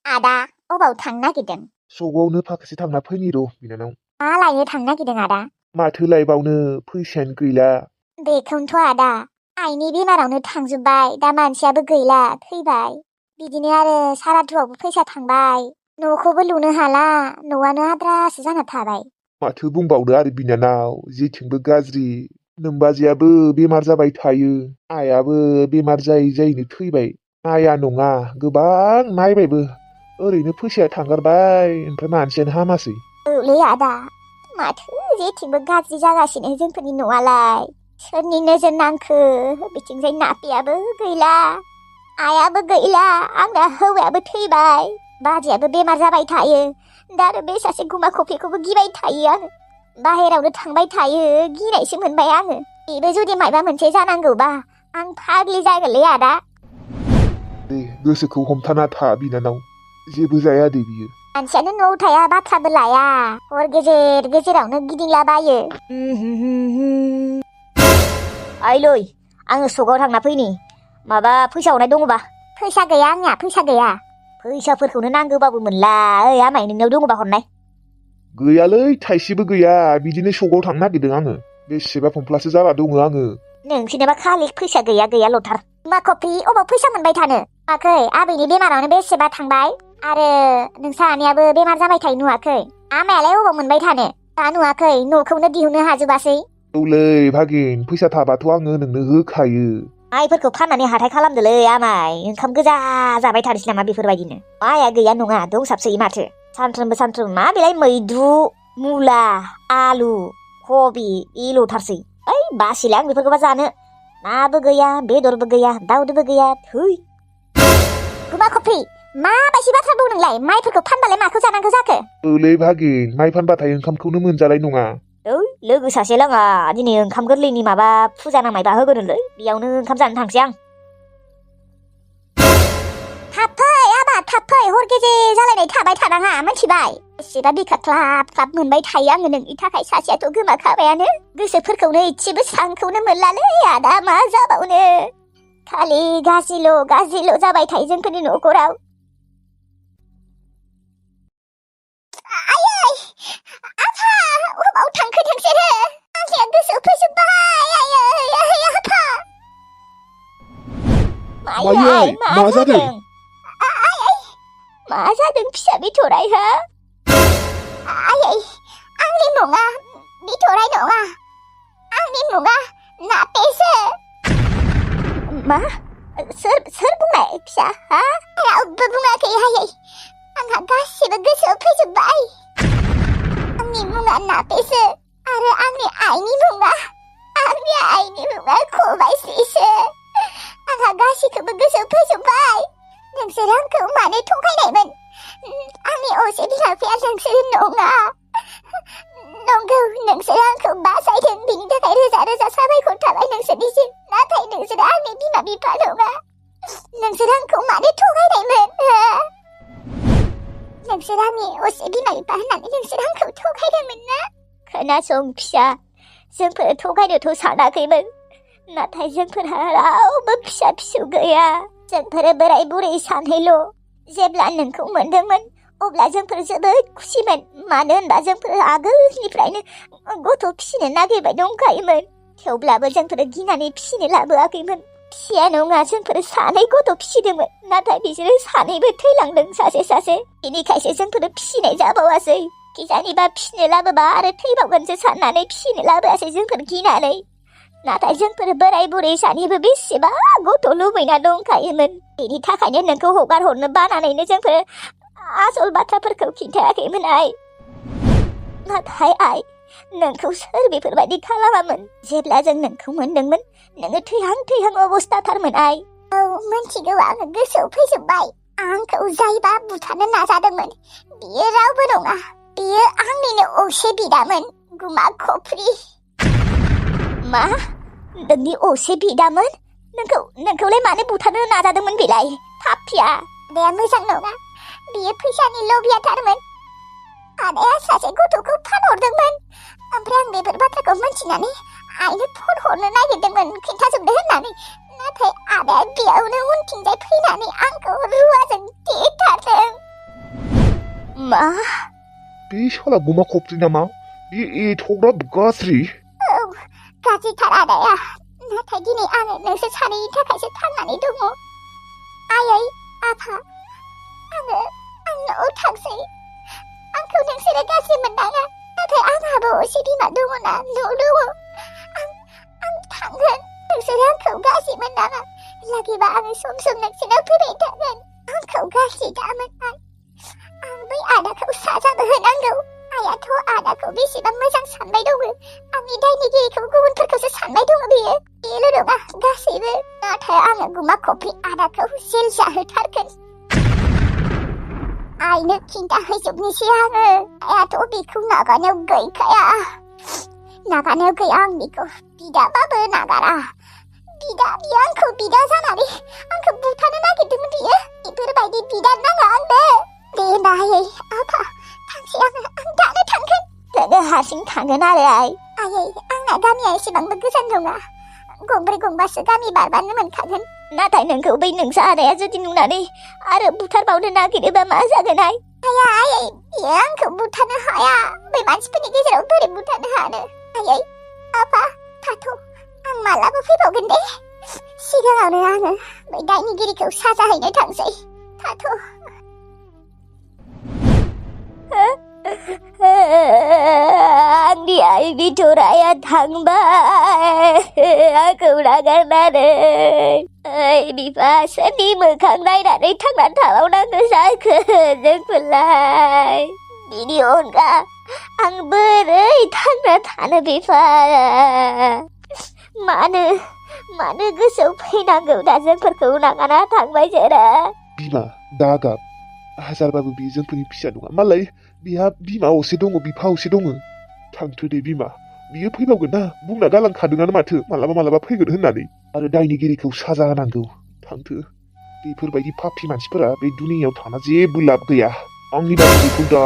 आदा अबाव थांनो नागिरदों? सकआवनो माखासे थांना फैनि र' बिनानाव। मा लायनो थांनो नागिरदों आदा? माथो लायबावनो फैसायानो गैला। बेखौनोथ' आदा आइनि बेमारावनो थांजोब्बाय दा मानसियाबो गैला थैबाय। बिदिनो आरो सारादुआवबो फैसा थांबाय न'खौबो लुनो हाला न'आनो आद्रासो जाना थाबाय। माथो बुंबावनो आरो बिनानाव जेथिंबो गाज्रि। नोमबाजैयाबो बेमार जाबाय थायो आइयाबो बेमार जायै जायैनो थैबाय। नाया नङा गोबां नायबायबो ओरैनो फैसाया थांगारबाय ओमफ्राय मानसियानो हामासै। औलै आदा माथो जेथिंबो गाज्रि जागासिनो जोंफोरनि न'आलाय। सोरनि नोजोर नांखो बिथिंजाय नाफियाबो गैला आइयाबो गैला आंना हौवायाबो थैबाय बाजैयाबो बेमार जाबाय थायो। दा आरो बे सासे गुमा खफ्रिखौबो गिबाय थायो आङो। बाहेरावनो थांबाय थायो गिनायसो मोनबाय आङो। बेबो जुदि मायबा मोनसे जानांगौबा आं फाग्लि जागोनलै आदा। दे गोसोखौ हमथाना था बिनानाव जेबो जाया दे बियो। मानसियानो न'आव थाया बाथ्राबो लाया हर गेजेर गेजेरावनो गिदिंलाबायो। आइलै आङो सकआव थांना फैनि माबा फैसा हरनाय दङबा। फैसा गैया आंनिया फैसा गैया। फैसाफोरखौनो नांगौबाबो मोनला ओइ आमाय नोंनाव दङबा हरनाय। गैयालै थाइसेबो गैया बिदिनो सकआव थांनो नागिरदों आङो। बेसेबा फंफ्लासो जाना दङ आङो। नोंसिनाबा खालि फैसा गैया गैया लथार। गुमा खफ्रि अबाव फैसा मोनबाय थानो? नुवाखै आबैनि बेमारावनो बेसेबा थांबाय आरो नोंसा आनैयाबो बेमार जाबाय थायो नुवाखै? आमायालाय अबाव मोनबाय थानो? दा नुवाखै न'खौनो दिहुननो हाजोबासै। औलै भागिन फैसा थाबाथ' आङो नोंनो होखायो। माइफोरखौ फाननानै हाथाय खालामदोलै आमाय ओंखाम गोजा जाबाय थानोसै नामा बेफोरबायदिनो। माइया गैया नङा दंसाबसोयो माथो। सानफ्रोमबो मा बेलाय मैद्रु मुला आलु कबि इल'थारसै। ओइ बासिलाय आं बेफोरखौबा जानो। नाबो गैया बेदरबो गैया दाउदोबो गैया थै। गुमा खफ्रि माबायदि बाथ्रा बुं नोंलाय? माइफोरखौ फानबालाय माखौ जानांगौ जाखो? ओलै भागिन माइ फानबाथाय ओंखामखौनो मोनजानाय नङा। ओइ लोगो सासे लाङा दिनै ओंखाम गोरलैनि माबा फुजा नांनायबा होगोनलै बेयावनो ओंखाम जानो थांसै आं। थाब फै आबा थाब फै हर गेजेर जालायनाय थाबाय थानाङा मिथिबाय? बेसेबा बिखा ख्लाब ख्लाब मोनबाय थायो आङो नोंनि थाखाय। सासेयाथ' गोमाखाबायानो गोसोफोरखौनो इसेबो स्रांखौनो मोनलालै आदा मा जाबावनो। खालि गाज्रिल' जाबाय थायो जोंफोरनि न'खराव। आयै आफा अबाव थांखो नोंसोरो? आंनिया गोसोआव फैजोब्बाय आयै आफा। मायै मा जादों? आयै मा जादों फिसा बिथराय हो? आयै आंनि मुङा बिथराय नङा आंनि मुङा नापेसो। मा? सोर बुंनाय फिसा हा? रावबो बुङाखै आयै आंहा गासिबो गोसोआव फैजोब्बाय। आंनि मुङा नापेसो आरो आंनि आइनि मुङा खबाइस्रिसो। आंहा गासिखौबो गोसोआव फैजोब्बाय। नोंसोर आंखौ मानो थगायनायमोन? आंनि असे बिमा बिफाया नोंसोर नङा। नंगौ नोंसोर आंखौ बासायदों बिनि थाखाय रोजा रोजा साबायखर थाबाय नोंसोरनिसिम। नाथाय नोंसोर आंनि बिमा बिफा नङा। नोंसोर आंखौ मानो थगायनायमोन? नोंसोर आंनि असे बिमा बिफा होननानै नोंसोर आंखौ थगायदोंमोन ना? खोनासं फिसा जोंफोर थगायनोथ' सानाखैमोन नाथाय जोंफोरहा रावबो फिसा फिसौ गैया। जोंफोर बोराय बुरै सानैल'। जेब्ला नोंखौ मोनदोंमोन अब्ला जोंफोर जोबोद खुसिमोन। मानो होनबा जोंफोर आगोलनिफ्रायनो गथ' फिसिनो नागिरबाय दंखायोमोन। थेवब्लाबो जोंफोर गिनानै फिसिनो लाबोआखैमोन। फिसिया नङा जोंफोर सानै गथ' फिसिदोंमोन नाथाय बिसोरो सानैबो थैलांदों सासे। बेनिखायसो जोंफोर फिसिनाय जाबावासै। किजानिबा फिसिनो लाबोबा आरो थैबावगोनसो साननानै फिसिनो लाबोआसै जोंफोर गिनानै। नाथाय जोंफोर बोराय बुरै सानैबो बेसेबा गथ' लुबैना दंखायोमोन। बेनि थाखायनो नोंखौ हगार हरनो बानानैनो जोंफोर आसल बाथ्राफोरखौ खिन्थायाखैमोन आइ। नाथाय आइ नोंखौ सोर बेफोरबायदि खालामामोन? जेब्ला जों नोंखौ मोनदोंमोन नोङो थैहां अबस्थाथारमोन आइ। औ मिथिगौ आङो गोसोआव फैजोब्बाय। आंखौ जायबा बुथारनो नाजादोंमोन बियो रावबो नङा। बियो आंनिनो असे बिदामोन गुमा खफ्रि। मा? नोंनि असे बिदामोन? नोंखौलाय मानो बुथारनो नाजादोंमोन बेलाय पापिया? आदाया मोजां नङा बियो फैसानि लबियाथारमोन। आदाया सासे गथ'खौ फानहरदोंमोन। ओमफ्राय आं बेफोर बाथ्राखौ मिथिनानै आइनो फन हरनो नागिरदोंमोन खिन्थाजोबदो होननानै। नाथाय आदाया बेयावनो उनथिंजाय फैनानै आंखौ रुवाजों देथारदों। मा बे साला गुमा खफ्रि नामा बे एथ'ग्राब गाज्रि गाज्रिथार आदाया नाथाय दिनै आङो नोंसोर सानैनि थाखायसो थांनानै दङ आयै आफा आङो न'आव थांसै आंखौ नोंसोरो गाज्रि मोननाङा नाथाय आंहाबो असे बिमा दङना न' दङ आं थांगोन नोंसोरो आंखौ गाज्रि मोननाङा लागिबा आङो सम सम नोंसोरनाव फैबाय थागोन आंखौ गाज्रि दामोन आं बै आदाखौ साजाबो होनांगौ आयाथ' आदाखौ बेसेबां मोजां सानबाय दङ आंनि दायनिगिरिखौ गुबुनफोरखौसो सानबाय दङ बेल' नङा गासैबो नाथाय आङो गुमा खफ्रि आदाखौ जेल जाहोथारगोन आइनो खिन्थाहैजोबनोसै आङो आयाथ' बेखौ नागारनायाव गैखाया नागारनायाव गैया आं बेखौ बिदाबाबो नागारा बियो आंखौ बिदा जानानै आंखौ बुथारनो नागिरदोंमोन बेफोरबायदि बिदा नाङा आंनो दे नायै आफा थांसै आं दानो थांगोन नोङो हारसिं थांगोन आरो आयै आंना गामिया एसेबांबो गोजान नङा गंब्रै गंबासो गामि बारबानो मोनखागोन नाथाय नोंखौ बै नोंसा आदाया जुदि नुनानै आरो बुथारबावनो नागिरोबा मा जागोन हाया आयै बियो आंखौ बुथारनो हाया बै मानसिफोरनि गेजेराव बोरै बुथारनो हानो आयै आफा थाथ' आं मालाबा फैबावगोन दे सिगाङावनो आङो बै दायनिगिरिखौ साजा हैनो थांसै थाथ' आंनि आइ बिथराया थांबाय आंखौ नागारनानै ओइ बिफा सोरनि मोखां नायनानै थांनानै थाबावनांगौ जाखो जोंफोरलाय बिनि अनगा आं बोरै थांना थानो बिफा मानो गोसोआव फैनांगौ दा जोंफोरखौ नागारना थांबाय जोरा बिमा दागाब हाजारबाबो बे जोंफोरनि फिसा नङा मालाय बिहा बिमा असे दङ बिफा असे दङ थांथो दे बिमा बियो फैबावगोन ना बुंना गालांखादोंआनो माथो मालाबा फैगोन होननानै आरो दायनिगिरिखौ साजा होनांगौ थांथो बेफोरबायदि पापि मानसिफोरा बे दुनियाव थाना जेबो लाब गैया आंनि बाबा बेखौ दा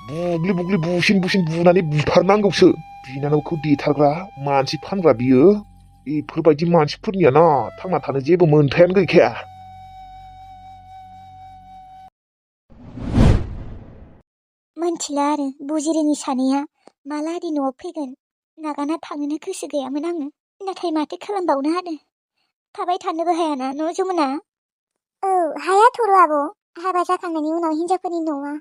बुग्लि बुसिन बुनानै बुथारनांगौसो बिनानावखौ देथारग्रा मानसि फानग्रा बियो बेफोरबायदि मानसिफोरनिया ना थांना थानो जेबो मोन्थायानो गैखाया मोनथिला आरो बुजिरोङि सानैया मालादि न'आव फैगोन नागारना थांनोनो गोसो गैयामोन आङो नाथाय माथो खालामबावनो आरो थाबाय थानोबो हायाना न' जमुना औ हाया थर' आब' हाबा जाखांनायनि उनाव हिनजावफोरनि न'आ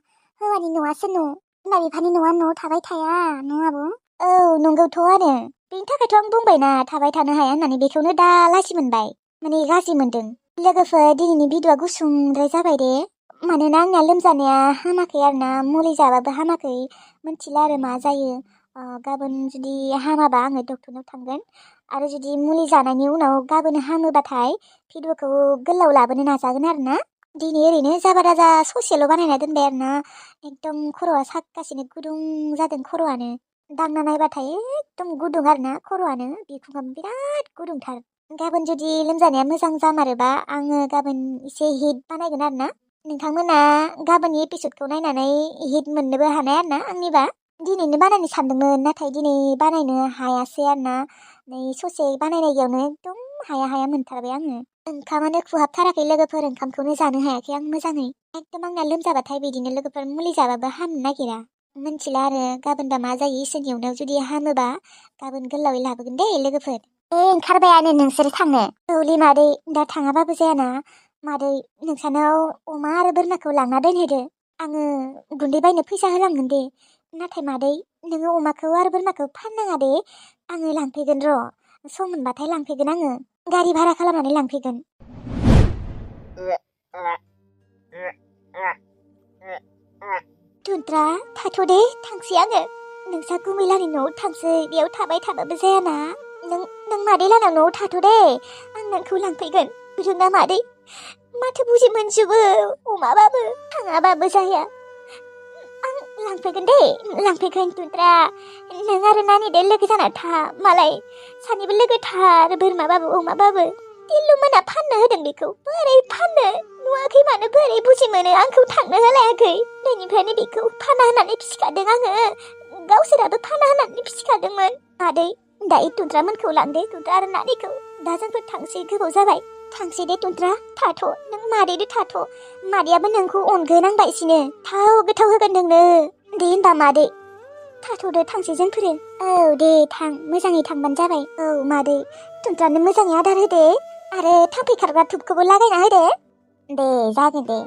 हौवानि न'आसो न' बिमा बिफानि न'आ न'आव थाबाय थाया न' आब' औ नंगौथ' आरो बेनि थाखायथ' आं बुंबायना थाबाय थानो हाया होननानै बेखौनो दा लासि मोनबाय माने गाज्रि मोनदों लोगोफोर दिनैनि भिडिअ'आ गुसुंद्राय जाबाय दे मानोना आंना लोमजानाया हामाखै आरोना मुलि जाबाबो हामाखै मोनथिला आरो मा जायो गाबोन जुदि हामाबा आङो डक्टरनाव थांगोन आरो जुदि मुलि जानायनि उनाव गाबोन हामोबाथाय भिडिअ'खौ गोलाव लाबोनो नाजागोन आरोना दिनै ओरैनो जाबा राजा ससेल' बानायना दोनबाय आरोना एकदम खर'आ सागासिनो गुदुं जादों खर'आनो दांना नायबाथाय एकदम गुदुं आरोना खर'आनो बिखुङाबो बिराद गुदुंथार गाबोन जुदि लोमजानाया मोजां जामारोबा आङो गाबोन एसे हिट बानायगोन आरोना नोंथांमोना गाबोननि एपिसडखौ नायनानै हिट मोननोबो हानाय आरोना आंनिबा दिनैनो बानायनो सानदोंमोन नाथाय दिनै बानायनो हायासै आरोना नै ससे बानायनायावनो एकदम हाया मोनथारबाय आङो ओंखामानो खुहाबथाराखै लोगोफोर ओंखामखौनो जानो हायाखै आं मोजाङै एकदम आंना लोमजाबाथाय बिदिनो लोगोफोर मुलि जाबाबो हामनो नागिरा मोनथिला आरो गाबोनबा मा जायो इसोरनि अननायाव जुदि हामोबा गाबोन गोलावै लाबोगोन दे लोगोफोर ओंखारबायानो नोंसोर थांनो औलै मादै दा थाङाबाबो जायाना मादै नोंसानाव अमा आरो बोरमाखौ लांना दोनहैदो आङो गुन्दै बायनो फैसा होलांगोन दे नाथाय मादै नोङो अमाखौ आरो बोरमाखौ फाननाङा दे आङो लांफैगोन र' सम मोनबाथाय लांफैगोन आङो गारि भारा खालामनानै लांफैगोन दुन्द्रा थाथ' दे थांसै आङो नोंसा गुमैलानि न'आव थांसै बेयाव थाबाय थाबाबो जायाना नों मादै लानाव न'आव थाथ' दे आं नोंखौ लांफैगोन रोङा मादै माथो बुजि मोनजोबो अमाबाबो थाङाबाबो जाया आं लांफैगोन दे लांफैगोन दुन्द्रा नों आरो नानि दे लोगो जाना था मालाय सानैबो लोगो थार बोरमाबाबो अमाबाबो दिल्लु मोना फाननो होदों बेखौ बोरै फाननो नुवाखै मानो बोरै बुजि मोनो आंखौ थांनो होलायाखै बेनिफ्रायनो बेखौ फाना होननानै फिसिखादों आङो गावसोराबो फाना होननानै फिसिखादोंमोन मादै दायो दुन्द्रामोनखौ लांदे दुन्द्रा आरो नानिखौ दा जोंफोर थांसै गोबाव जाबाय थांसै दे टुनट्रा थाथ' नों मादैदो थाथ' मादैयाबो नोंखौ अनगोन आं बायसिनो थाव गोथाव होगोन नोंनो दे होनबा मादै थाथ'दो थांसै जोंफोरो औ दे थां मोजाङै थांबानो जाबाय औ मादै टुनट्रानो मोजाङै आदार होदे आरो थाम्फै खारग्रा धुपखौबो लागायना होदे दे जागोन दे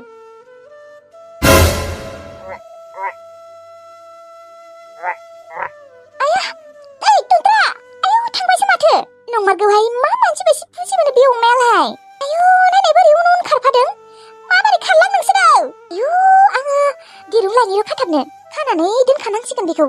ओइ टुनट्रा आयौ थांबायसो माथो नंमारगौहाय मा मानसि बायदि बुजिमोनो बे अमायालाय आयौ नायनाय बोरै उन उन खारफादों माबोरै खारलां नोंसोरो आयौ आङो दिरुं लायनो खाथाबनो खानानै दोनखानांसिगोन बेखौ